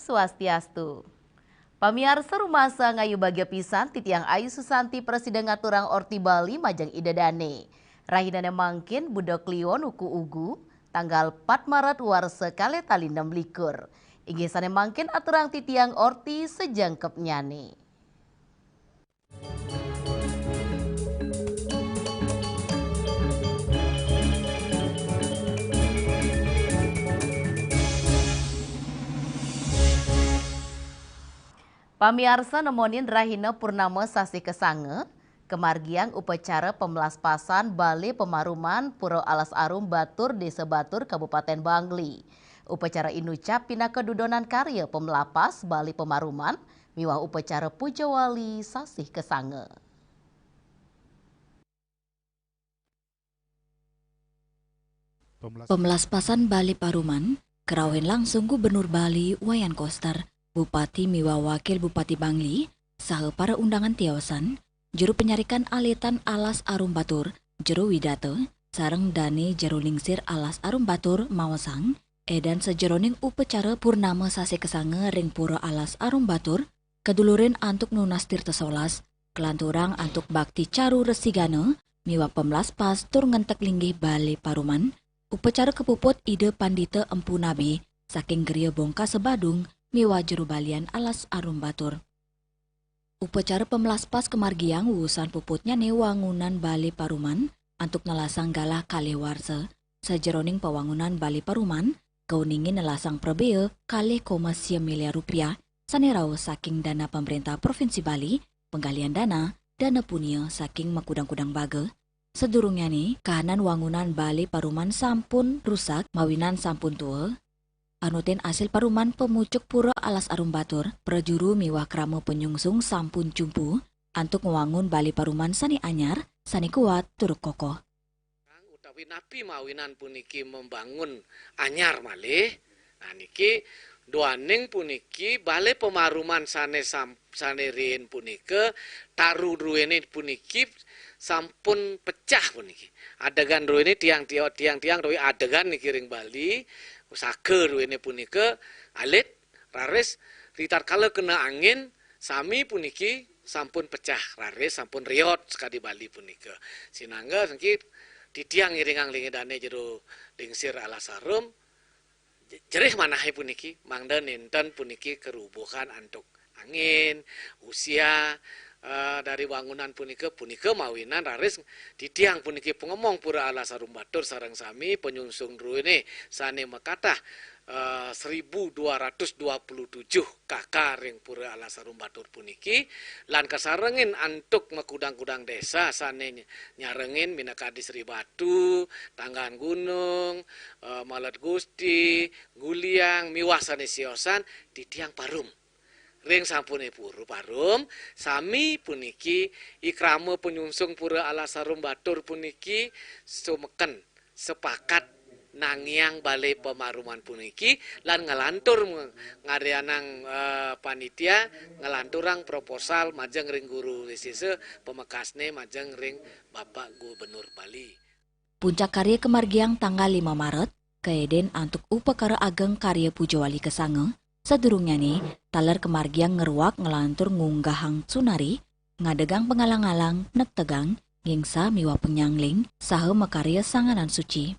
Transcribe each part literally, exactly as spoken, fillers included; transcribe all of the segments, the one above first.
Swastiastu. Pamiarsa, rumasa ngayu bagia pisan titiang Ayu Susanti prasida ngaturang orti Bali majeng Ida Dane. Rahinane mangkin Budo Kliwon wuku Ugu, tanggal pat Maret warsa kalih tali nem likur. Inggih sane mangkin aturang titiang orti sajengkepnyane. Pamiarsa, nemonin rahina purnama sasih kasanga, kamargiang upacara pamlaspasan Bale Pamaruman Pura Alas Arum Batur, Desa Batur, Kabupaten Bangli. Upacara inucap pinaka dudonan karya pamlapas Bale Pamaruman miwah upacara puja wali sasih kasanga. Pamlaspasan Bale Paruman karauhin langsung Gubernur Bali Wayan Koster, Bupati miwah Wakil Bupati Bangli, saha para undangan tiosan, juru panyarikan alitan Alas Arum Batur, juru widata, sareng dane jero lingsir Alas Arum Batur maosang, edan sajeroning upacara purnama sasih kasanga ring Pura Alas Arum Batur, kadulurin antuk nunas tirta solas, kalanturang antuk bakti caru resigana, miwah pamlaspas tur ngentek linggih Bale Paruman, upacara kapuput Ida Pandita Empu Nabe saking Griya Bongkasa Badung miwah jero balian Alas Arum Batur. Upacara pamlaspas kamargiang wusan puputnyane wangunan Bale Paruman antuk nelasang galah kalih warsa. Sajeroning pawangunan Bale Paruman kauningin nelasang prabea kalih koma sia miliar rupiah sane rauh saking dana pamrentah Provinsi Bali, penggalian dana, dana punia saking makudang-kudang baga. Sadurungnyane, kahanan wangunan Bale Paruman sampun rusak mawinan sampun tua. Anutin asil paruman pamucuk Pura Alas Arum Batur, prajuru miwah krama panyungsung sampun jumpu antuk ngwangun Bale Paruman sane anyar, sane kuat tur kokoh. Utawi napi mawinan puniki membangun anyar malih? Nah, niki duaning puniki Bale Pamaruman sane sam-, sane riin punika, taru druene puniki sampun pecah puniki. Adegan druene tiang tio-, tiang-tiang druene adegan niki ring Bali, pusaka druene punika alit, raris ritatkala kena angin, sami puniki sampun pecah, raris sampun riot sakadi Bali punika. Sinangga niki titiang ngiringang linggih dane jero lingsir Alas Arum, jerih manahe puniki, mangda nenten puniki karubuhan antuk angin, usia, eh, dari wangunan punika, punika mawinan raris titiang puniki pangemong Pura Alas Arum Batur sareng sami panyungsung druene sane makatah, eh, seribu dua ratus dua puluh tujuh K K ring Pura Alas Arum Batur puniki, lan kasarengin antuk makudang-kudang desa sane ny-, nyarengin minakadi Sri Batu, Tanggahan Gunung, eh, Malet Gusti, Guliang, miwah sane siosan, titiang parum. Ring sampune puru parum, sami puniki ikrama panyungsung Pura Alas Arum Batur puniki sumeken sepakat nangiang Bale Pamaruman puniki lan nglantur ng-, ngaryanang, eh, panitia nglanturang proposal majeng ring Guru Wisesa, pamekasne majeng ring Bapak Gubernur Bali. Puncak karya kamargiang tanggal lima Maret, kaeden antuk upakara ageng karya pujawali kasanga, sadurungnyane taler kamargiang ngruak nglantur ngunggahang sunari, ngadegang pangalang-alang, nektegang, ngingsa miwah panyangling, saha makarya sanganan suci.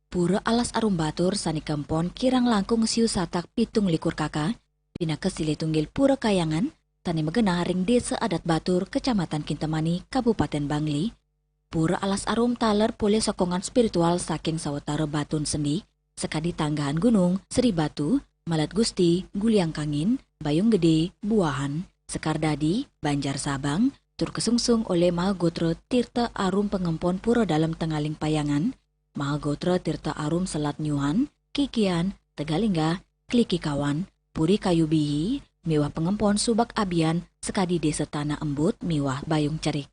Pura Alas Arum Batur sane kempon kirang langkung siu satak pitung likur K K, pinaka silih tunggil pura kayangan, sane magenah ring Desa Adat Batur, Kecamatan Kintamani, Kabupaten Bangli. Pura Alas Arum taler polih sokongan spiritual saking sawatara batun sendi, sakadi Tanggahan Gunung, Sri Batu, Malat Gusti, Guliang Kangin, Bayung Gede, Buahan, Sekar Dadi, Banjar Sabang, tur kasungsung olih Mahagotra Tirta Arum Pangempon Pura Dalem Tengaling Payangan, Mahagotra Tirta Arum Selat Nyuhan, Kikian, Tegalinggah, Klikikawan, Puri Kayu Bihi, miwah Pangempon Subak Abian sakadi Desa Tanah Embut miwah Bayung Cerik.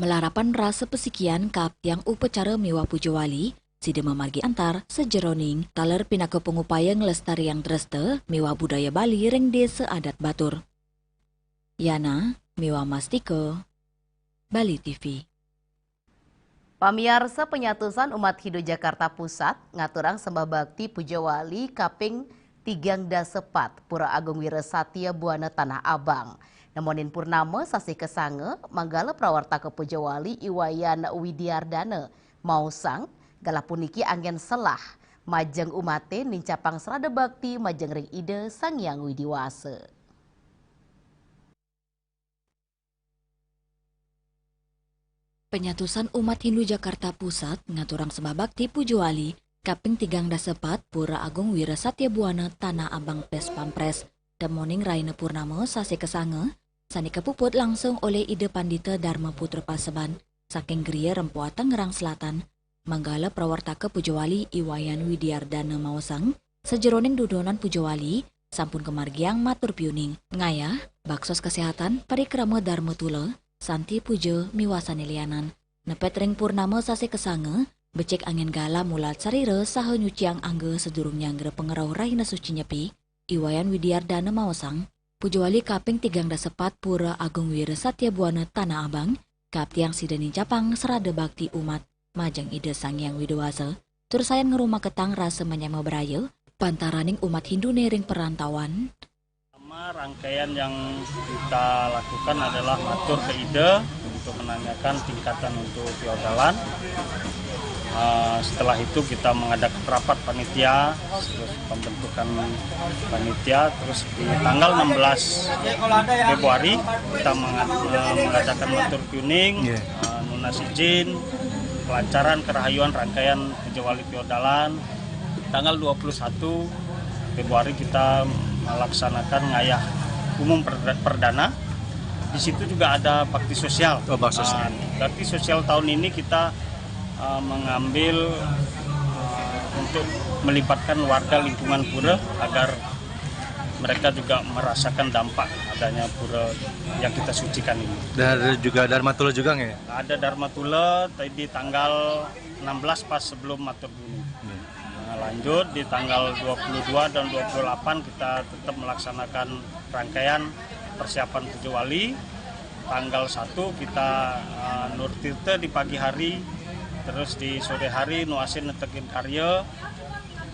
Malarapan rasa pasikian kaaptiang upacara miwah pujawali, sida mamargi antar sajeroning taler pinaka pangupaya nglestariang dresta miwah budaya Bali ring Desa Adat Batur. Yana miwah Mastika, Bali T V. Pamiarsa, panyatusan umat Hindu Jakarta Pusat ngaturang sembah bakti pujawali kaping tigang dasa pat Pura Agung Wira Satya Buana Tanah Abang. Nemonin purnama sasih kasanga, manggala prawartaka Pujawali I Wayan Widiardana maosang, galah puniki anggen selah majeng umate nincapang srada bakti majeng ring Ida Sang Hyang Widi Wasa. Penyatusan umat Hindu Jakarta Pusat ngaturang sembah bakti Pujawali kaping tigang dasa pat Pura Agung Wira Satya Buana Tanah Abang Pes Pampres, nemoning rahina purnama sasih kasanga, sane kapuput langsung olih Ida Pandita Dharma Putra Paseban, saking Griya Rempoa Tangerang Selatan, manggala prawartaka Pujawali I Wayan Widiardana maosang, sajeroning dudonan Pujawali, sampun kamargiang matur piuning, ngayah, baksos kesehatan, parikrama Dharma Tula, santi puja, miwah sane lianan. Nepet ring purnama sasih kasanga, becik anggen galah mulat sarira saha nyuciang angga sadurung nyanggra pangrauh rahina suci Nyepi, I Wayan Widiardana maosang, Pujawali kaping tigang dasa pat Pura Agung Wira Satya Buana Tanah Abang, kaptiang sida nincapang srada bakti umat majeng Ida Sang Hyang Widi Wasa, tur sayan ngrumaketang rasa manyama braya pantaraning umat Hindune ring perantauan. Pertama, rangkaian yang kita lakukan adalah matur ke Ida untuk menanyakan tingkatan untuk piodalan. Eh, setelah itu kita mengadakan rapat panitia, terus pembentukan panitia, terus di tanggal enam belas Februari kita menga-, eh, mengadakan matur piuning, Iya. Eh, nunas izin, kelancaran kerahayuan rangkaian Pujawali Piodalan. Tanggal dua puluh satu Februari kita melaksanakan ngayah umum per-, perdana. Di situ juga ada bakti sosial. Oh, bakti sosial. Nah, bakti sosial tahun ini kita, eh, mengambil, eh, untuk melibatkan warga lingkungan pura agar mereka juga merasakan dampak adanya pura yang kita sucikan ini. Dan ada juga Dharma Tula juga nggak ya? Ada Dharma Tula tadi tanggal enam belas pas sebelum matur piuning. Iya. Nah, lanjut di tanggal dua puluh dua dan dua puluh delapan kita tetap melaksanakan rangkaian persiapan Pujawali. Tanggal satu kita, eh, Nurtirta di pagi hari, terus di sore hari nuasin netekin karya,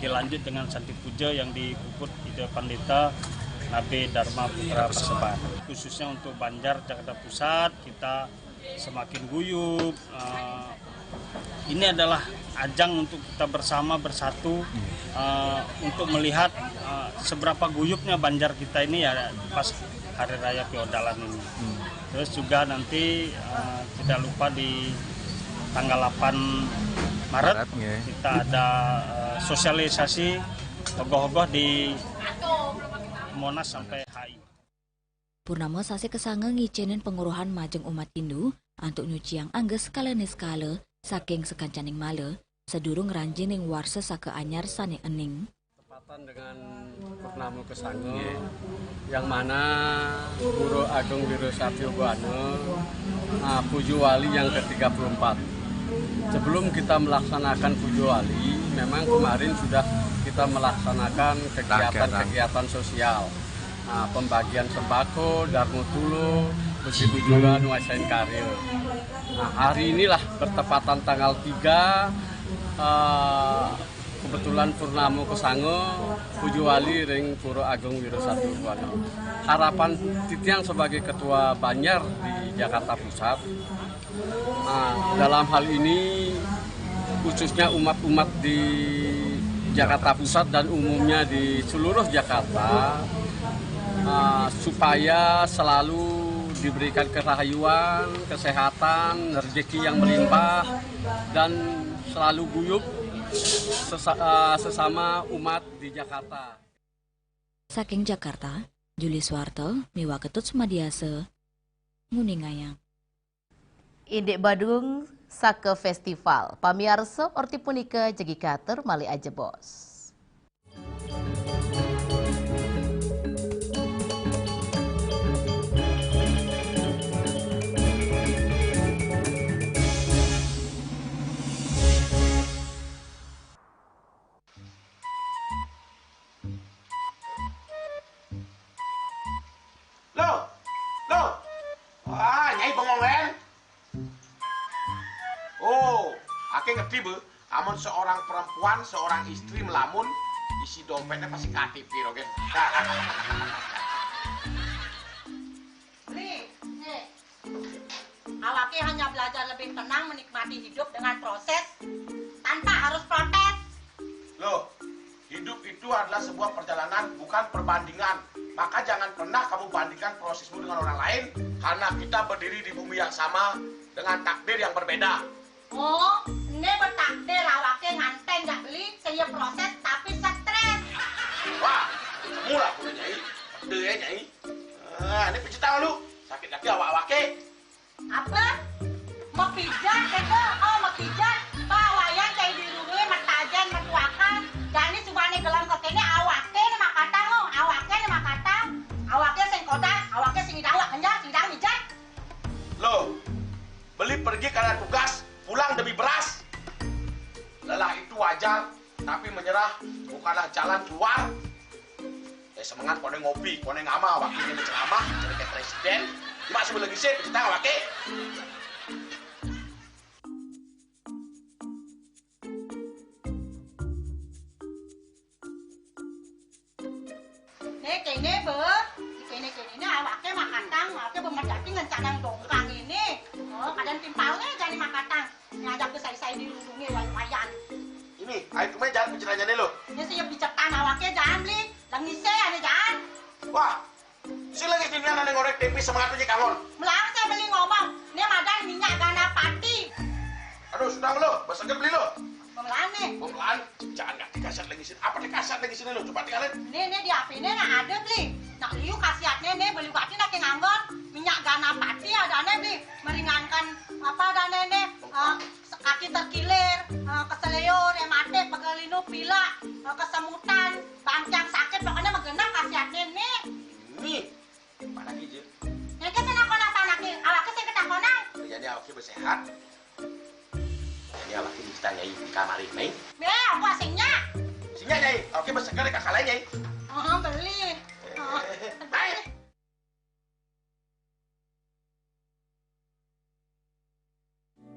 dilanjut dengan santi puja yang dipuput Ida Pandita Nabe Dharma Putra Paseban. Khususnya untuk Banjar Jakarta Pusat, kita semakin guyup. Eh, ini adalah ajang untuk kita bersama bersatu, eh, untuk melihat, eh, seberapa guyupnya Banjar kita ini ya pas Hari Raya Piodalan ini. Hmm. Terus juga nanti, eh, tidak lupa di tanggal delapan Maret Maret, nggih. Kita ada, eh, sosialisasi ogoh-ogoh di Monas sampai H I. Purnama sasih kasanga ngicenin pangweruhan majeng umat Hindu antuk nyuciang angga sekala niskala saking sakancaning mala, sadurung ngranjing ring warsa saka anyar sane ening. Tepatan dengan purnama kasanga, nggih, yang mana Pura Agung Wira Satya Buana, ah, Pujawali yang ketiga puluh empat. Sebelum kita melaksanakan Pujawali, memang kemarin sudah kita melaksanakan kegiatan-kegiatan sosial. Nah, pembagian sembako, Dharma Tula, begitu juga nuasain karya. Nah, hari inilah bertepatan tanggal tiga, eh, kebetulan purnama kasanga, Pujawali ring Pura Agung Wira Satya Buana. Harapan titiang sebagai ketua Banjar di Jakarta Pusat, nah, dalam hal ini khususnya umat-umat di Jakarta Pusat dan umumnya di seluruh Jakarta, ah, supaya selalu diberikan kerahayuan, kesehatan, rezeki yang melimpah, dan selalu guyup sesa-, ah, sesama umat di Jakarta. Saking Jakarta, Juli Suwarta miwah Ketut Sumadiasa, nguningayang. Indik Badung saka festival. Pamiarsa, orti punika jagi katur malih ajebos. Loh, loh. Ah, Nyai bengong, Len. Oh, ake ngerti, Be. Amun seorang perempuan, seorang istri melamun, Isi dompetnya pasti K T P, Rogen. Beli, nih. Awake hanya belajar lebih tenang menikmati hidup dengan proses tanpa harus protes. Loh, hidup itu adalah sebuah perjalanan, bukan perbandingan. Maka jangan pernah kamu bandingkan prosesmu dengan orang lain, karena kita berdiri di bumi yang sama dengan takdir yang berbeda. Oh, ini bertakdir awake nganten jak Beli, sing ya proses tapi stres. Wah, kamu lah punya Nyai. Pede ya, Nyai. Ah, ini pijit tangan lu. Sakit kaki awak-awake. Apa? Mau pijat itu? Oh, mau pijat. Pak, wayan kayak di rumah, matajen, matuakan. Jani cuma nih gelang kekene awake nih makatang, oh. Awake nih makatang. Awake sing kodak, awake sing idang, wak kenyang, sing idang mijat. Loh, Beli pergi karena tugas, pulang demi beras. Lelah itu wajar, tapi menyerah bukanlah jalan keluar. Eh, semangat, kono ngopi, kono ngama, wakilnya ceramah, jadi kayak presiden. Cuma sebelum lagi sih, kita awake. Nih, kene, Be. Kene, kene, nih, awake makatang, awake bemer dadi ngencanang dongkang ini. Oh, kadang timpalnya jani makatang. Ngajak ke sai-sai dirundungi wayan. Ini, ayo, cuma jangan pikirannya nih, lo. Ini sih picetan awake, jangan Beli. Lengise, ane jangan. Wah, si lagi sini anak ngorek tempe semangat aja kangon. Melarang saya Beli ngomong. Ini madan minyak ganapati. Aduh, sudah lo, besok Beli lo. Pemelaan nih. Pemelaan, jangan nggak dikasat lagi sini. Apa dikasat lagi sini lo? Coba tinggalin. Nih, nih, di H P nih, nah, ada Beli. Nah, liu khasiatnya nih, Beli bati nak nganggon. Minyak ganapati ada nih, Beli. Meringankan apa ada nih, nih, eh, kaki terkilir, eh, keseleo, rematik, pegelinu, pilek, eh, kesemutan, bangkiang sakit, pokoknya mah genep khasiatnya nih. Nih, mana aja? Yang ke sana kono sana ki, awake sing ketakonan. Jadi awake bersehat. Jadi awake kita Nyai di kamar ini. Be, aku asingnya. Singnya Nyai, awake berseger kakak lain Nyai. Oh, Beli. Oh, Beli.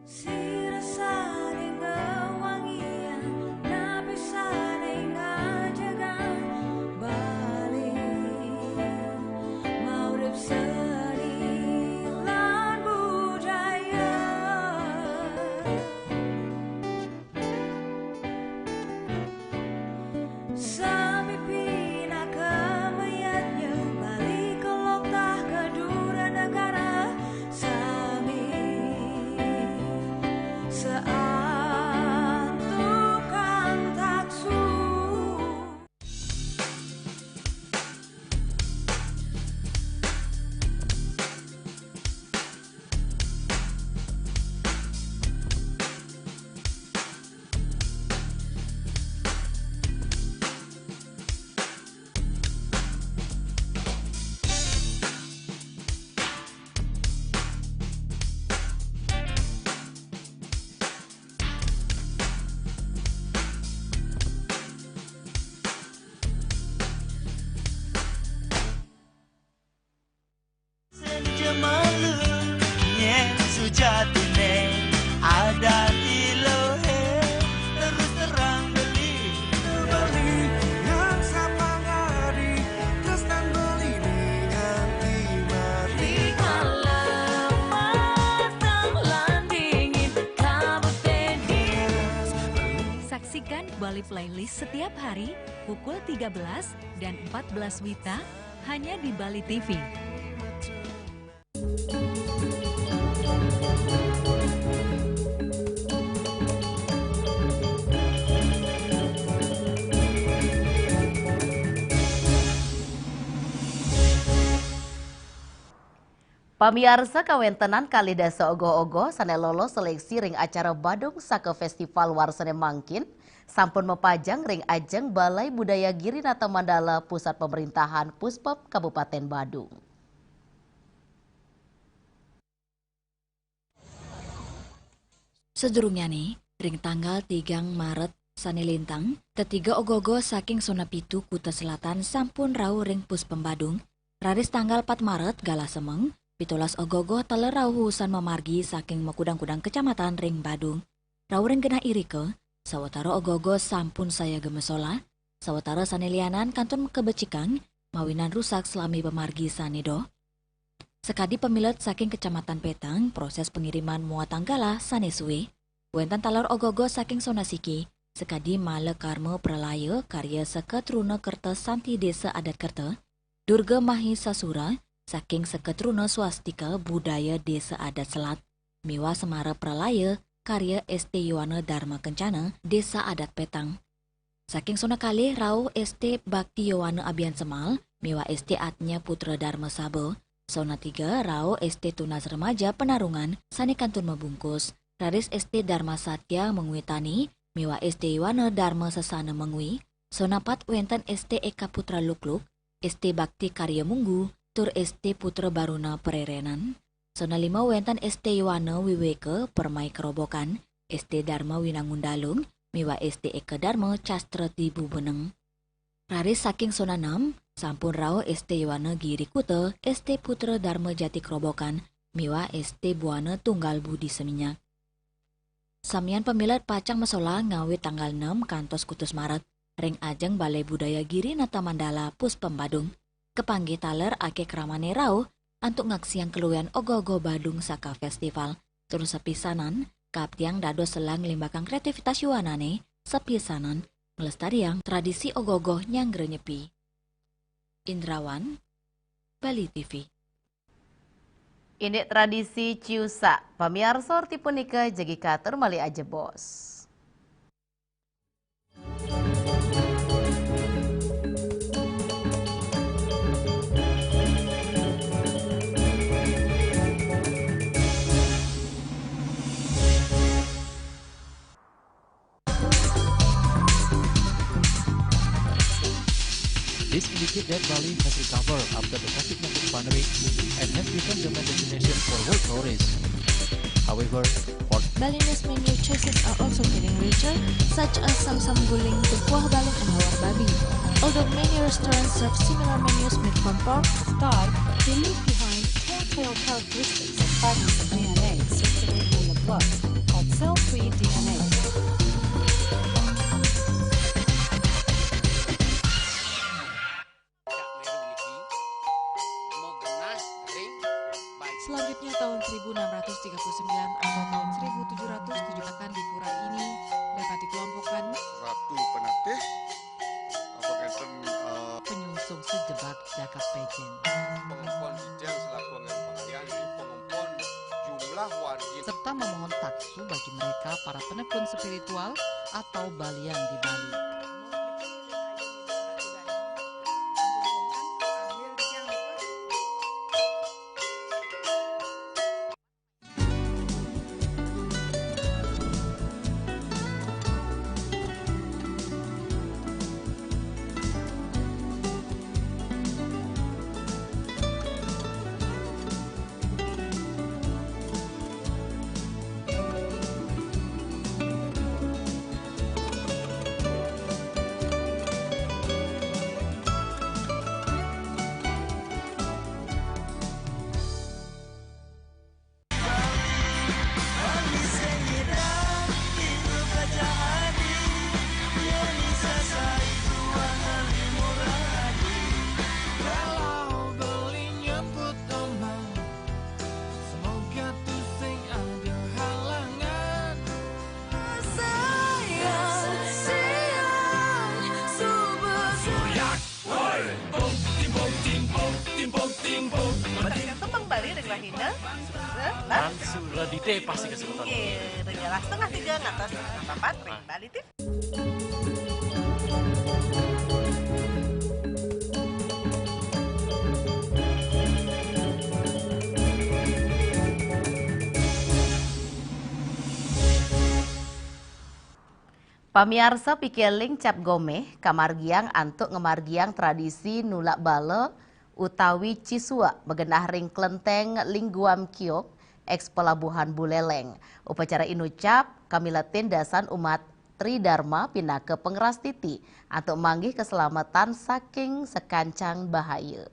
Sira saling wangian, napi saling ajagan, Bali, maurip seni lan budaya. Sami pinaka mayatnya, Bali kelok tah kedura negara, sami seantukan taksu. Seni jemalu, nyen sujatine adat ilohe, terus terang Beli. Beli yang sapangadi, tresnan Beli dengan timati. Di malam matang lan dingin, kabut dingin. Saksikan Bali Playlist setiap hari pukul tiga belas dan empat belas wita hanya di Bali T V. Pamiarsa, kawentenan kalih dasa ogoh-ogoh sane lolos seleksi ring acara Badung Saka Festival warsane mangkin sampun mapajang ring ajeng Balai Budaya Girinata Mandala, Pusat Pemerintahan Puspem Kabupaten Badung. Sadurungyane, ring tanggal tigang Maret sane lintang, tetiga ogoh-ogoh saking sona pitu kuta selatan sampun rauh ring Puspem Badung. Raris tanggal pat Maret galah semeng, pitulas ogoh-ogoh taler rauh usan mamargi saking makudang-kudang kecamatan ring Badung. Rauh ring genah irika, sawatara ogoh-ogoh sampun sayaga masolah, Sawetara sane lianan kantun kabecikang mawinan rusak salami pamargi sane doh. Sakadi pamilet saking Kecamatan Petang, proses pengiriman muatan galah sane suwe. Wenten taler ogoh-ogoh saking sona siki, sakadi Mala Karma Pralaya karya Seka Truna Kerta Santi Desa Adat Kerta, Durga Mahisasura saking Seka Truna Swastika Budaya Desa Adat Selat, miwah Semara Pralaya karya S T Yowana Dharma Kencana Desa Adat Petang. Saking sona kalih rauh S T Bakti Yowana Abian Semal miwah S T Atnya Putra Dharma Saba. Sona tiga rauh S T Tunas Remaja Penarungan sane kantun mabungkus. Raris S T Dharma Satya Mengwi Tani miwah S T Yowana Dharma Sesana Mengwi. Sona pat wenten S T Eka Putra Lukluk, S T Bakti Karya Munggu, tur S T Putra Baruna Pererenan. Sona lima wenten S T Yowana Wiweka Permai Kerobokan, S T Dharma Winangun Dalung, miwah S T Eka Dharma Castra Tibu Beneng. Raris saking sona enam, sampun rauh S T Yowana Giri Kuta, S T Putra Dharma Jati Kerobokan, miwah S T Buana Tunggal Budi Seminyak. Samian pamilet pacang masolah ngawit tanggal enam kantos kutus Maret, ring ajeng Balai Budaya Giri Nata Mandala Puspem Badung. Kapanggih taler akeh kramane rauh antuk ngaksiang kaluihan ogoh-ogoh Badung Saka Festival, tur sapisanan kaaptiang dados selang nglimbakang kreativitas yowanane, sapisanan nglestariang tradisi ogoh-ogoh nyanggra nyepi. Indrawan, Bali T V. Indik tradisi ciusak, pamiarsa, orti punika jagi katur malih ajebos. This indicates that Bali has recovered after the COVID nineteen pandemic and has become the main destination for world tourists. However, for Balinese menu choices are also getting richer, such as samsam guling, kuah balung, and lawar babi. Although many restaurants serve similar menus made from pork, stall can leave behind telltale characteristics of fragments of D N A circulating in the blood called cell-free D N A. Selanjutnya, tahun seribu enam ratus tiga puluh sembilan atau tahun seribu tujuh ratus tujuh akan di pura ini dapat dikelompokkan Ratu Penatih, apa ngenten, eh, penyungsung sejebak jagat pejen. Pengempon dijang selaku anggen pangayah, jadi pengempon jumlah wargi. Serta memohon taksu bagi mereka para penekun spiritual atau balian di Bali. Tembang Bali ring rahina Selasa lan Suradite pasti kesebutan. Nggih, ring setengah tiga ngantos setengah papat ring Bali T V. Pamiarsa, pikeling Cap Gomeh kamargiang antuk ngamargiang tradisi nulak bala utawi cisua magenah ring Klenteng Lingguam Kiong, eks Pelabuhan Buleleng. Upacara inucap kamiletin dasan umat Tri Darma pinaka pangrastiti antuk manggih kaselametan saking sakancang bahaya.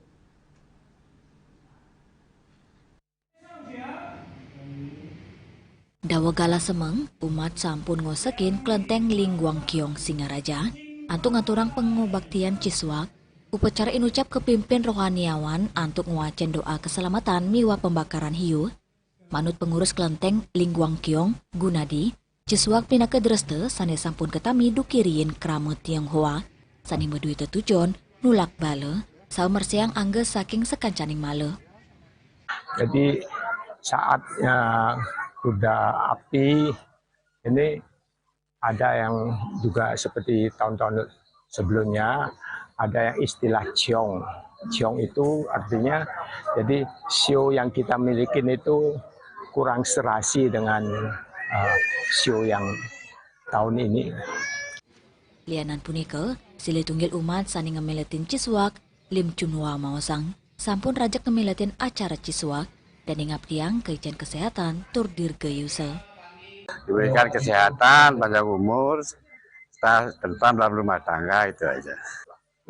Dawa galah semeng, umat sampun ngosekin Klenteng Lingguang Kiong Singaraja. Antuk ngaturang pangubaktian Cisuak, upacara inucap kapimpin rohaniawan antuk ngwacén doa kasalametan miwah pambakaran hiu. Manut pangurus klenteng Lingguang Kiong, Gunadi, Cisuak pinaka dresta sané sampun katami duki riin krama Tionghoa, sané madué tetujon nulak bala, saha mersihang angga saking sakancaning mala. Jadi saatnya kuda api ini ada yang juga seperti tahun-tahun sebelumnya, ada yang istilah ciong. Ciong itu artinya, jadi sio yang kita milikin itu kurang serasi dengan eh, sio yang tahun ini. Lianan punika, silih tunggil umat sané ngamiletin Cisuak, Lim Chunwa maosang, sampun rajeg ngamiletin acara Cisuak, dané ngabdiang kaican kaséhatan tur dirgayusa. Diberikan kesehatan, panjang umur, serta tentram dalam rumah tangga, itu aja.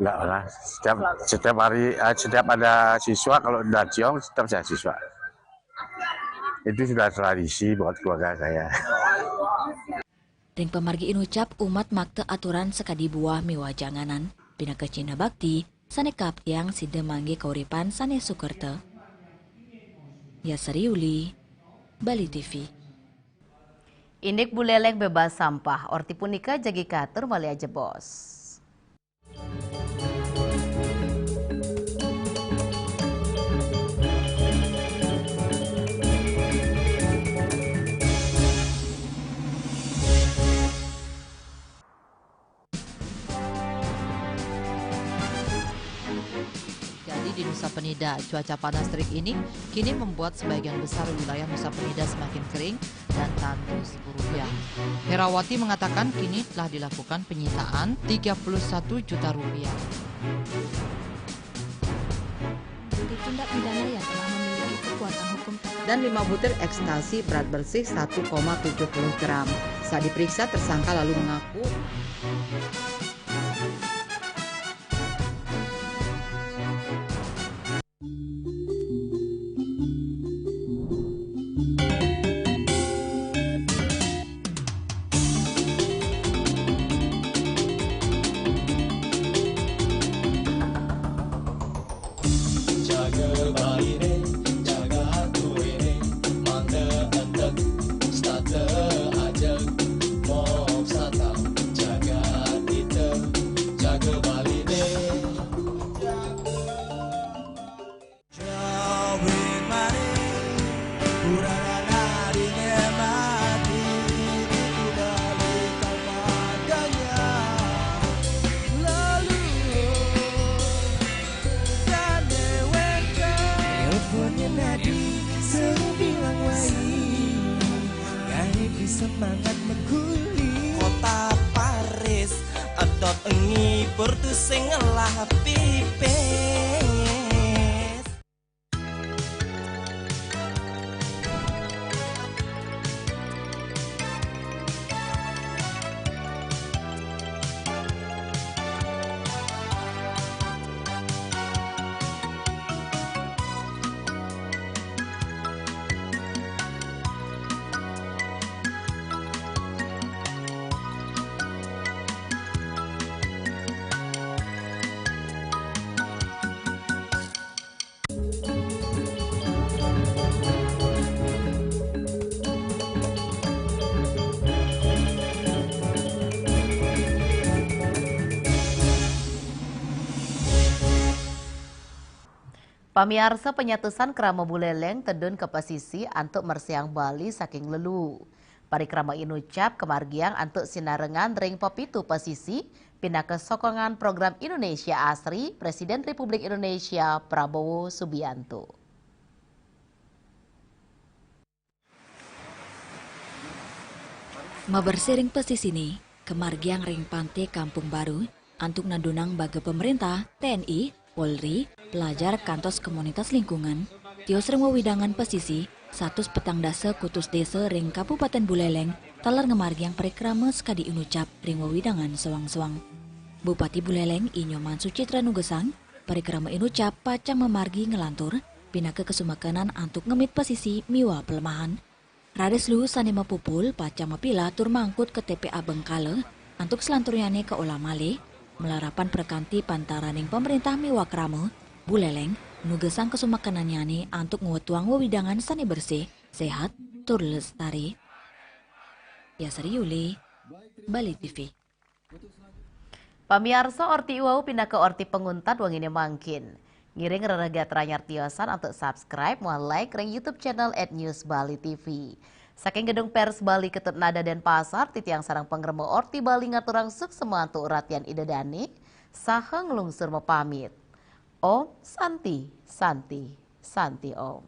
Enggak pernah. Setiap setiap hari, eh, setiap ada siswa, kalau ada ciong, tetap saya siswa. Itu sudah tradisi buat keluarga saya. Ring pamargi inucap, umat makta aturan sakadi buah miwah janganan, pinaka cihna bakti, sané kaaptiang sida manggih kauripan sané sukerta. Yasari Uli, Bali T V. Indik Buleleng bebas sampah, orti punika jagi katur malih ajebos. Jadi di Nusa Penida, cuaca panas terik ini kini membuat sebagian besar wilayah Nusa Penida semakin kering dan tandus. Herawati mengatakan kini telah dilakukan penyitaan tiga puluh satu juta rupiah. Tindak pidana yang telah memiliki kekuatan hukum dan lima butir ekstasi berat bersih satu koma tujuh puluh gram. Saat diperiksa, tersangka lalu mengaku. Semangat meguli. Kota Paris, edot ngibur tu sing ngelah pipis. Pamiarsa, panyatusan krama Buleleng tedun ka pasisi antuk mersihang Bali saking leluu. Parikrama inucap kamargiang antuk sinarengan ring pepitu pasisi, pinaka sokongan program Indonesia Asri, Presiden Republik Indonesia Prabowo Subianto. Mabersih ring pasisiné, kamargiang ring Pantai Kampung Baru, antuk nadunang baga pamréntah, T N I, Polri, pelajar kantos komunitas lingkungan, tios ring wewidangan pasisi, satus petang dasa kutus désa ring Kabupatén Buleleng, taler ngamargiang parikrama sakadi inucap ring wewidangan soang-soang. Bupati Buleleng, I Nyoman Suchitra nugesang, parikrama inucap pacang mamargi nglantur, pinaka kasumakenan antuk ngemit pasisi miwah palemahan. Raris luhu sané mapupul pacang mapilah tur mangkut ka T P A Bengkala, antuk salanturnyané kaolah malih, Malarapan prakanti pantaraning pamréntah miwah krama, Buleleng nugasang kasumakananyané antuk ngwetuang wewidangan sané bersih, séhat, tur lestari. Yasri Yuli, Bali T V. Pamiarsa, orti iwau pinaka orti panguntat wenginé mangkin. Ngiring rereh gatra nyariosan antuk subscribe muah like ring YouTube channel at News Bali T V. Saking Gedung Pers Bali Ketut Nada Denpasar, titiang sareng pangremba Orti Bali ngaturang suksma antuk ratian Ida Dané, saha nglungsur mapamit. Om Santi, Santi, Santi Om.